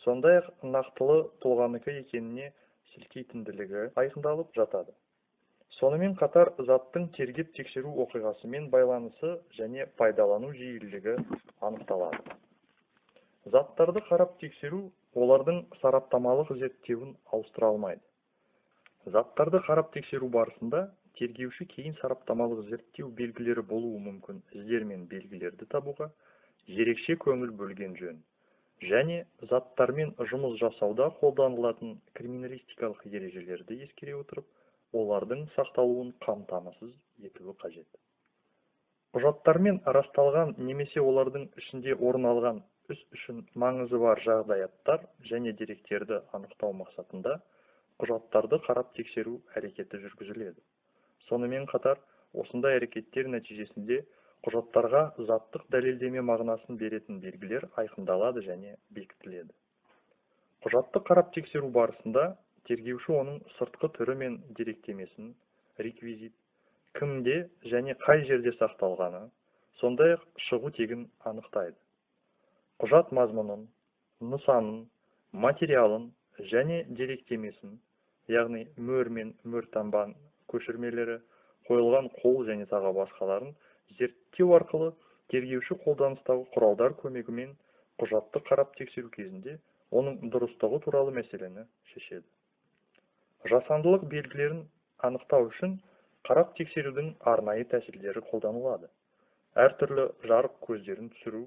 сондай-ақ нақтылы тұлғаныкі екеніне сілтейтінділігі айқындалып жатады. Сонымен қатар заттың тергеп тексеру оқиғасымен байланысы және пайдалану жиілігі анықталады. Заттарды қарап тексеру олардың сараптамалық зерттеуін ауыстыра алмайды. Заттарды қарап тексеру барысында тергеуші кейін сараптамалық зерттеу белгілері болуы мүмкін іздер мен белгілерді табуға ерекше көңіл бөлген жөн. Және заттармен жұмыс жасауда қолданылатын криминалистикалық ережелерді ескере отырып, олардың сақталуын қамтамасыз етуі қажет. Құжаттармен расталған немесе олардың ішінде орын алған іс үшін маңызы бар жағдаяттар және деректерді анықтау мақсатында құжаттарды қарап тексеру әрекеті жүргізіледі. Сонымен қатар, осындай әрекеттер нәтижесінде құжаттарға заттық дәлелдеме мағынасын беретін белгілер айқындалады және бекітіледі. Құжатты қарап тексеру барысында тергеуші оның сыртқы түрі мен деректемесін, реквизит, кімде және қай жерде сақталғаны, сондай-ақ шығу тегін анықтайды. Құжат мазмұнын, нысанын, материалын және деректемесін, яғни мөр мен мөртаңба көшірмелері, қойылған қол және тағы басқаларын зерттеу арқылы тергеуші қолданыстағы құралдар көмегімен құжатты қарап тексеру кезінде оның дұрыстығы туралы мәселені шешеді. Жасандылық белгілерін анықтау үшін қарап тексерудің арнайы тәсілдері қолданылады. Әртүрлі жарық көздерін түсіру,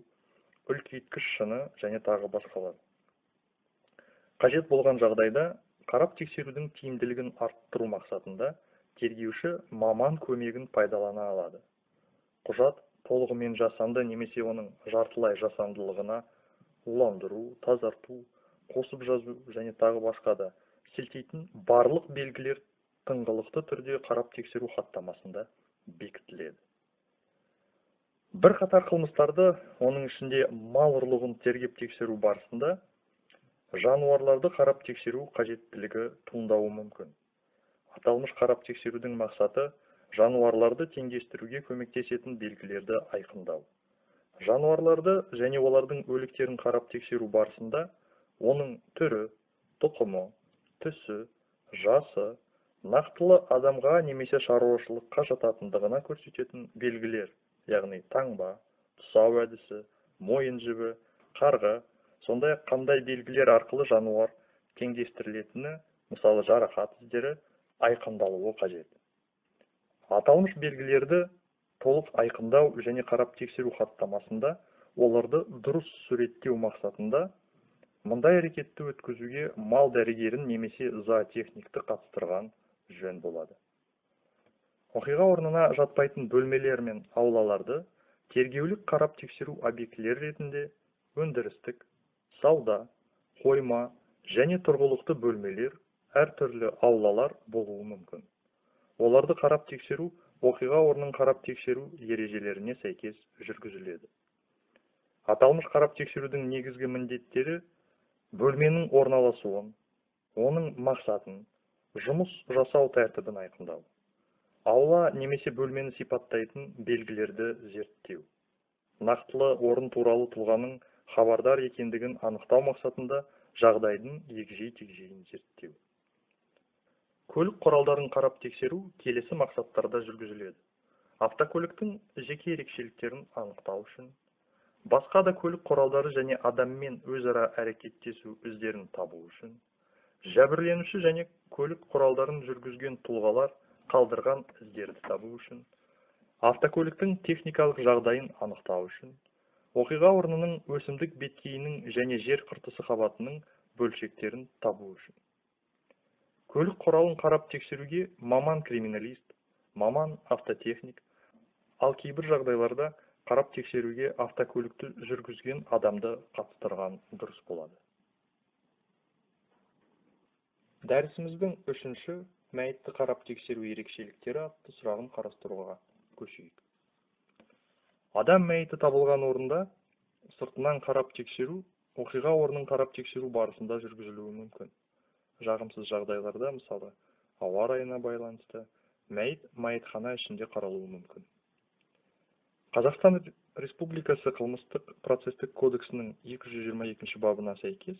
үлкейткіш шыны және тағы басқалар. Қажет болған жағдайда қарап тексерудің тиімділігін арттыру мақсатында тергеуші маман көмегін пайдалана алады. Құжат толығымен жасанды немесе оның жартылай жасандылығына уландыру, тазарту, қосып жазу және тағы басқа да сілтейтін барлық белгілер тыңғылықты түрде қарап тексеру хаттамасында бекітіледі. Бірқатар қылмыстарды, оның ішінде мал ұрлығын тергеп тексеру барысында жануарларды қарап тексеру қажеттілігі туындауы мүмкін. Аталмыш қарап тексерудің мақсаты жануарларды теңдестіруге көмектесетін белгілерді айқындау. Жануарларды және олардың өліктерін қарап тексеру барысында оның түрі, тұқымы, түсі, жасы, нақтылы адамға немесе шаруашылыққа жататындығына көрсететін белгілер, яғни таңба, тұсау әдісі, мойын жібі, қарға, сондай-ақ қандай белгілер арқылы жануар теңдестірілетіні, мысалы жарақат іздері, айқындалуы қажет. Аталмыш белгілерді толық айқындау және қарап тексеру хаттамасында оларды дұрыс суреттеу мақсатында мұндай әрекетті өткізуге мал дәрігерін немесе зоотехникті қатыстырған жөн болады. Оқиға орнына жатпайтын бөлмелер мен аулаларды тергеулік қарап тексеру объектілері ретінде өндірістік, сауда, қойма және тұрғылықты бөлмелер, әртүрлі аулалар болуы мүмкін. Оларды қарап тексеру оқиға орнын қарап тексеру ережелеріне сәйкес жүргізіледі. Аталмыш қарап тексерудің негізгі міндеттері бөлменің орналасуын, оның мақсатын, жұмыс жасау тәртібін айқындау, аула немесе бөлмені сипаттайтын белгілерді зерттеу, нақтылы орын туралы тұлғаның хабардар екендігін анықтау мақсатында жағдайдың егжей-тегжейін зерттеу. Көлік құралдарын қарап тексеру келесі мақсаттарда жүргізіледі. Автокөліктің жеке ерекшеліктерін анықтау үшін, басқа да көлік құралдары және адаммен өзара әрекеттесу іздерін табу үшін, жәбірленуші және көлік құралдарын жүргізген тұлғалар қалдырған іздерді табу үшін, автокөліктің техникалық жағдайын анықтау үшін, оқиға орнының өсімдік беткейінің және жер қыртысы қабатының бөлшектерін табу үшін. Көлік құралын қарап тексеруге маман криминалист, маман автотехник, ал кейбір жағдайларда қарап тексеруге автокөлікті жүргізген адамды қатыстырған дұрыс болады. Дәрісіміздің үшінші мәйітті қарап тексеру ерекшеліктері атты сұрағын қарастыруға көшейік. Адам мәйіті табылған орында сыртынан қарап тексеру, оқиға орнын қарап тексеру барысында жүргізілуі мүмкін. Жағымсыз жағдайларда, мысалы, ауа райына байланысты, мәйіт мәйітхана ішінде қаралуы мүмкін. Қазақстан Республикасы Қылмыстық процестік кодексінің 222 бабына сәйкес,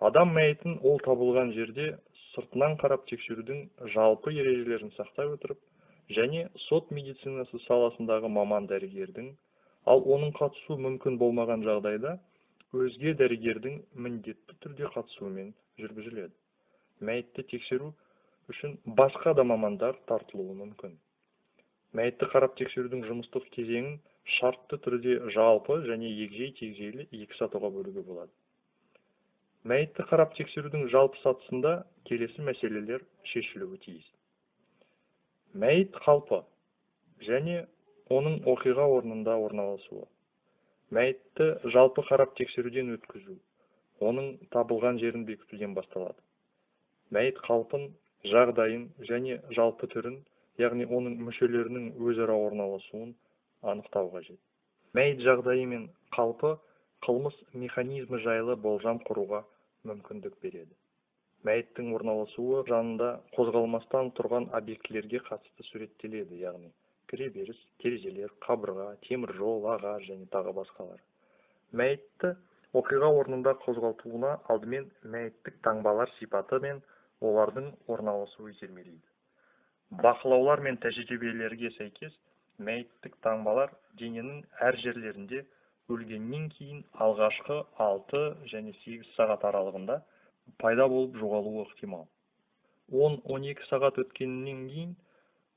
адам мәйітін ол табылған жерде сыртынан қарап тексерудің жалпы ережелерін сақтай отырып және сот медицинасы саласындағы маман дәрігердің, ал оның қатысуы мүмкін болмаған жағдайда өзге дәрігердің міндетті түрде қатысуымен жүргізіледі. Мәйітті тексеру үшін басқа да мамандар тартылуы мүмкін. Мәйітті қарап тексерудің жұмыстық кезеңін шартты түрде жалпы және егжей-тегжейлі екі сатыға бөлуге болады. Мәйітті қарап тексерудің жалпы сатысында келесі мәселелер шешілуі тиіс. Мәйіт қалпы және оның оқиға орнында орналасуы. Мәйітті жалпы қарап тексеруден өткізу, оның табылған жерін бекітуден басталады. Мәйіт қалпын, жағдайын және жалпы түрін, яғни оның мүшелерінің өзара орналасуын анықтау қажет. Мәйіт жағдайы мен қалпы қылмыс механизмі жайлы болжам құруға мүмкіндік береді. Мәйіттің орналасуы жанында қозғалмастан тұрған объектілерге қатысты суреттеледі, яғни кіреберіс, терезелер, қабырға, темір жол, ағаш және тағы басқалар. Мәйітті оқиға орнында қозғалтуына алдымен мәйіттік таңбалар сипаты мен олардың орналасуы итермелейді. Бақылаулар мен тәжірибелерге сәйкес, мәйіттік таңбалар дененің әр жерлерінде өлгеннен кейін алғашқы 6 және 8 сағат аралығында пайда болып жоғалуы ықтимал. 10-12 сағат өткеннен кейін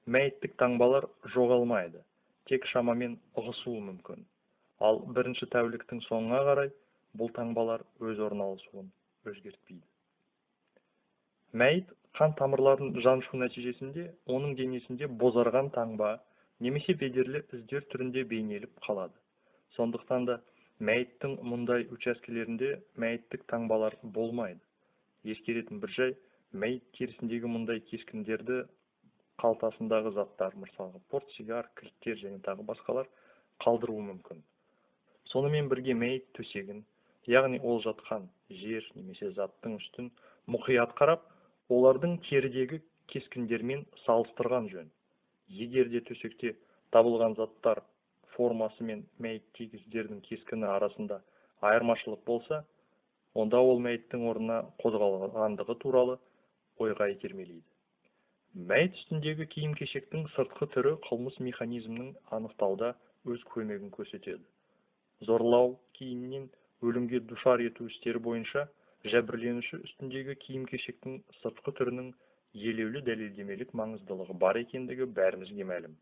мәйіттік таңбалар жоғалмайды, тек шамамен ығысуы мүмкін. Ал бірінші тәуліктің соңына қарай бұл таңбалар өз орналасуын өзгертпейді. Мәйіт қан тамырларын жаншу нәтижесінде оның денесінде бозарған таңба немесе бедерлі іздер түрінде бейнеліп қалады. Сондықтан да мәйіттің мұндай учаскелерінде мәйіттік таңбалар болмайды. Ескеретін бір жай, мәйіт терісіндегі мұндай кескіндерді қалтасындағы заттар, мысалы, портсигар, кілттер және тағы басқалар қалдыруы мүмкін. Сонымен бірге мәйіт төсегін, яғни ол жатқан жер немесе заттың үстін мұқият қарап, олардың терідегі кескіндермен салыстырған жөн. Егер де төсекте табылған заттар формасы мен мәйіттегі іздердің кескіні арасында айырмашылық болса, онда ол мәйіттің орнына қозғалғандығы туралы ойға итермелейді. Мәйіт үстіндегі киім-кешектің сыртқы түрі қылмыс механизмінің анықтауда өз көмегін көрсетеді. Зорлау, кейіннен өлімге душар ету істері бойынша жәбірленуші үстіндегі киім-кешектің сыртқы түрінің елеулі дәлелдемелік маңыздылығы бар екендігі бәрімізге мәлім.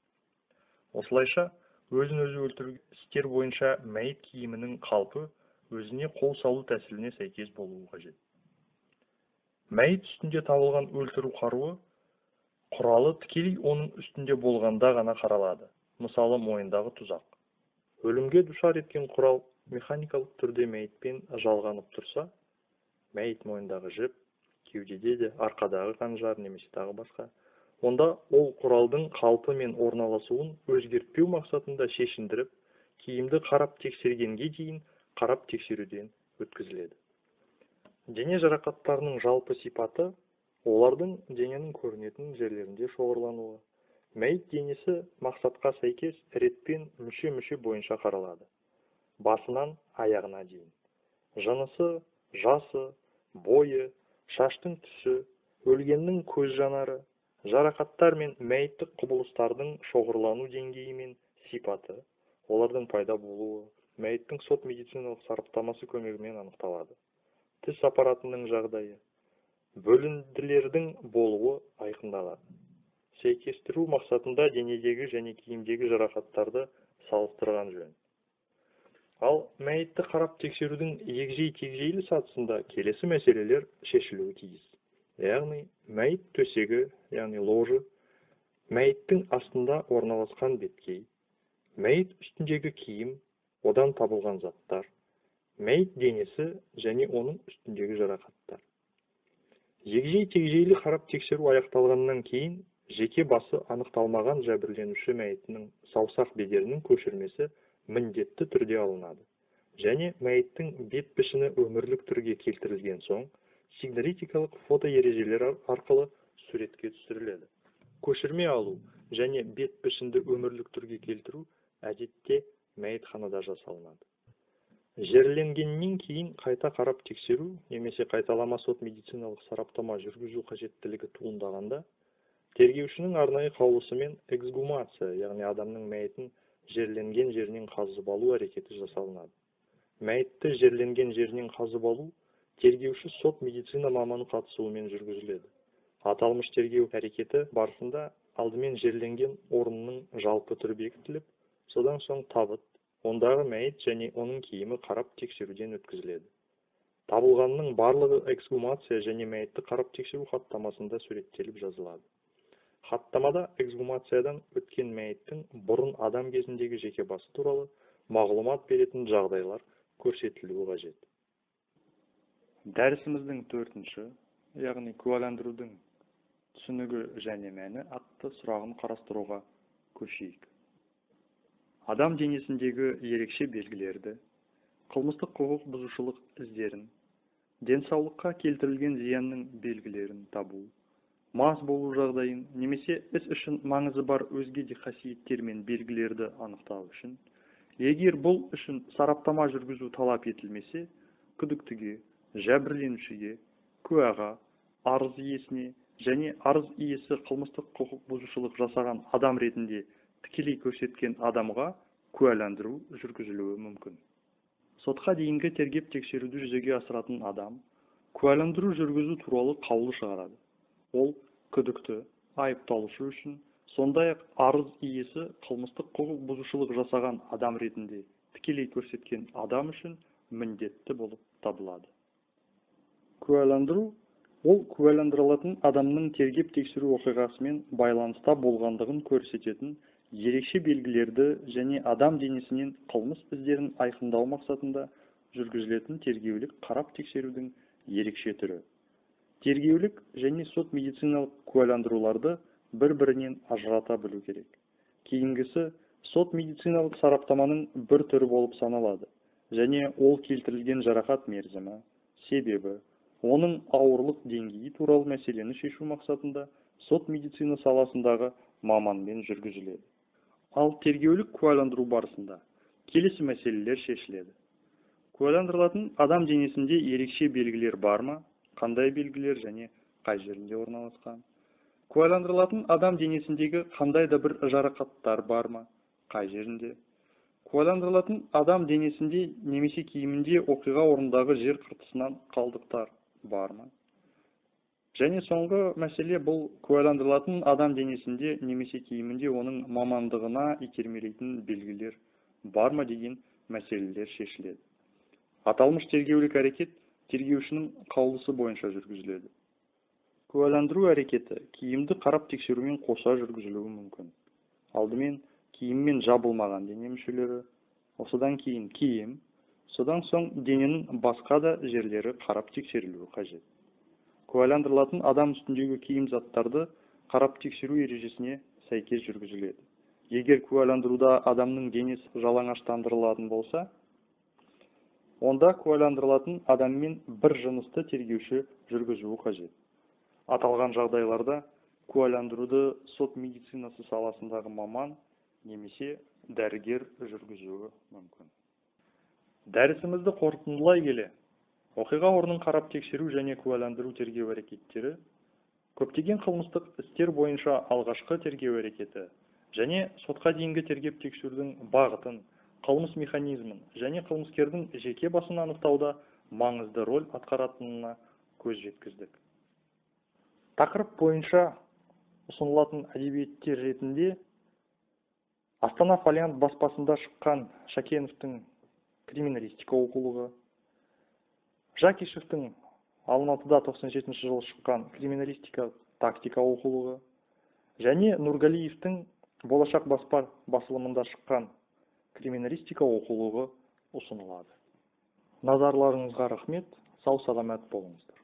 Осылайша, өзін-өзі өлтіру істер бойынша мәйіт киімінің қалпы өзіне қол салу тәсіліне сәйкес болуы қажет. Мәйіт үстінде табылған өлтіру қаруы құралы тікелей оның үстінде болғанда ғана қаралады, мысалы, мойындағы тұзақ. Өлімге душар еткен құрал механикалық түрде мәйітпен жалғанып тұрса, мәйіт мойындағы жіп, кеудеде де арқадағы қанжар немесе тағы басқа, онда ол құралдың қалпы мен орналасуын өзгертпеу мақсатында шешіндіріп, киімді қарап тексергенге дейін қарап тексеруден өткізіледі. Дене жарақаттарының жалпы сипаты олардың дененің көрінетін жерлерінде шоғырлануы. Мәйіт денесі мақсатқа сәйкес ретпен мүше-мүше бойынша қаралады. Басынан аяғына дейін. Жынысы, жасы, бойы, шаштың түсі, өлгеннің көз жанары, жарақаттар мен мәйіттік құбылыстардың шоғырлану деңгейі мен сипаты, олардың пайда болуы, мәйіттің сот медициналық сараптамасы көмегімен анықталады. Тіс аппаратының жағдайы, бөлінділердің болуы айқындалады. Сәйкестіру мақсатында денедегі және киімдегі жарақаттарды салыстырған жөн. Ал мәйітті қарап тексерудің егжей-тегжейлі сатысында келесі мәселелер шешілуі тиіс. Яғни мәйіт төсегі, яғни ложы, мәйіттің астында орналасқан беткей, мәйіт үстіндегі киім, одан табылған заттар, мәйіт денесі және оның үстіндегі жарақаттар. Егжей-тегжейлі қарап тексеру аяқталғаннан кейін жеке басы анықталмаған жәбірленуші мәйітінің саусақ бедерінің көшірмесі міндетті түрде алынады. Және мәйіттің бет пішіні өмірлік түрге келтірілген соң, сигналитикалық фотоережелер арқылы суретке түсіріледі. Көшірме алу және бет пішінді өмірлік түрге келтіру әдетте мәйітханада жасалынады. Жерленгеннен кейін қайта қарап тексеру немесе қайталама сот-медициналық сараптама жүргізу қажеттілігі туындағанда, тергеушінің арнайы қаулысымен эксгумация, яғни адамның мәйітін жерленген жерінен қазып алу әрекеті жасалынады. Мәйітті жерленген жерінен қазып алу тергеуші сот-медицина маманы қатысуымен жүргізіледі. Аталмыш тергеу әрекеті барысында алдымен жерленген орнының жалпы түрі бекітіліп, содан соң табыт, ондағы мәйіт және оның киімі қарап тексеруден өткізіледі. Табылғанның барлығы эксгумация және мәйітті қарап тексеру хаттамасында суреттеліп жазылады. Хаттамада эксгумациядан өткен мәйіттің бұрын адам кезіндегі жеке басы туралы мағлұмат беретін жағдайлар көрсетілуі қажет. Дәрісіміздің төртінші, яғни куәландырудың түсінігі және мәні атты сұрағын қарастыруға көшейік. Адам денесіндегі ерекше белгілерді, қылмыстық құқық бұзушылық іздерін, денсаулыққа келтірілген зиянның белгілерін табу, мас болу жағдайын немесе іс үшін маңызы бар өзге де қасиеттер мен белгілерді анықтау үшін, егер бұл үшін сараптама жүргізу талап етілмесе, күдіктіге, жәбірленушіге, куәға, арыз иесіне және арыз иесі қылмыстық құқық бұзушылық жасаған адам ретінде тікелей көрсеткен адамға куәландыру жүргізілуі мүмкін. Сотқа дейінгі тергеп тексеруді жүзеге асыратын адам куәландыру жүргізу туралы қаулы шығарады. Ол күдікті, айыпталушы үшін, сондай-ақ арыз иесі қылмыстық құқық бұзушылық жасаған адам ретінде тікелей көрсеткен адам үшін міндетті болып табылады. Куәландыру ол куәландырылатын адамның тергеп тексеру оқиғасымен байланыста болғандығын көрсететін ерекше белгілерді және адам денесінен қылмыс іздерін айқындау мақсатында жүргізілетін тергеулік қарап тексерудің ерекше түрі. Тергеулік және сот-медициналық куәландыруларды бір-бірінен ажырата білу керек. Кейінгісі сот-медициналық сараптаманың бір түрі болып саналады және ол келтірілген жарақат мерзімі, себебі, оның ауырлық деңгейі туралы мәселені шешу мақсатында сот-медицина саласындағы маманмен жүргізіледі. Ал тергеулік куәландыру барысында келесі мәселелер шешіледі. Куәландырылатын адам денесінде ерекше белгілер бар ма, қандай белгілер және қай жерінде орналасқан? Куәландырылатын адам денесіндегі қандай да бір жарақаттар бар ма, қай жерінде? Куәландырылатын адам денесінде немесе киімінде оқиға орнындағы жер қыртысынан қалдықтар бар ма? Және соңғы мәселе бұл куәландырылатын адам денесінде немесе киімінде оның мамандығына итермелейтін белгілер бар ма деген мәселелер шешіледі. Аталмыш тергеулік әрекет тергеушінің қаулысы бойынша жүргізіледі. Куәландыру әрекеті киімді қарап тексерумен қоса жүргізілуі мүмкін. Алдымен киіммен жабылмаған дене мүшелері, осыдан кейін киім, содан соң дененің басқа да жерлері қарап тексерілуі қажет. Куәландырылатын адам үстіндегі киім заттарды қарап тексеру ережесіне сәйкес жүргізіледі. Егер куәландыруда адамның денесі жалаңаштандырылатын болса, онда куәландырылатын адаммен бір жынысты тергеуші жүргізуі қажет. Аталған жағдайларда куәландыруды сот медицинасы саласындағы маман немесе дәрігер жүргізуі мүмкін. Дәрісімізді қорытындылай келе, оқиға орнын қарап тексеру және куәландыру тергеу әрекеттері көптеген қылмыстық істер бойынша алғашқы тергеу әрекеті және сотқа дейінгі тергеп тексерудің бағытын, қылмыс механизмін және қылмыскердің жеке басын анықтауда маңызды роль атқаратынына көз жеткіздік. Тақырып бойынша ұсынылатын әдебиеттер ретінде Астана Фолиант баспасында шыққан Шакеновтың криминалистика оқулығы, Жакишевтің Алматыда 97 жылы шыққан криминалистика тактика оқулығы және Нургалиевтің Болашақ баспа басылымында шыққан криминалистика оқулығы ұсынылады. Назарларыңызға рахмет, сау саламат болыңыздар.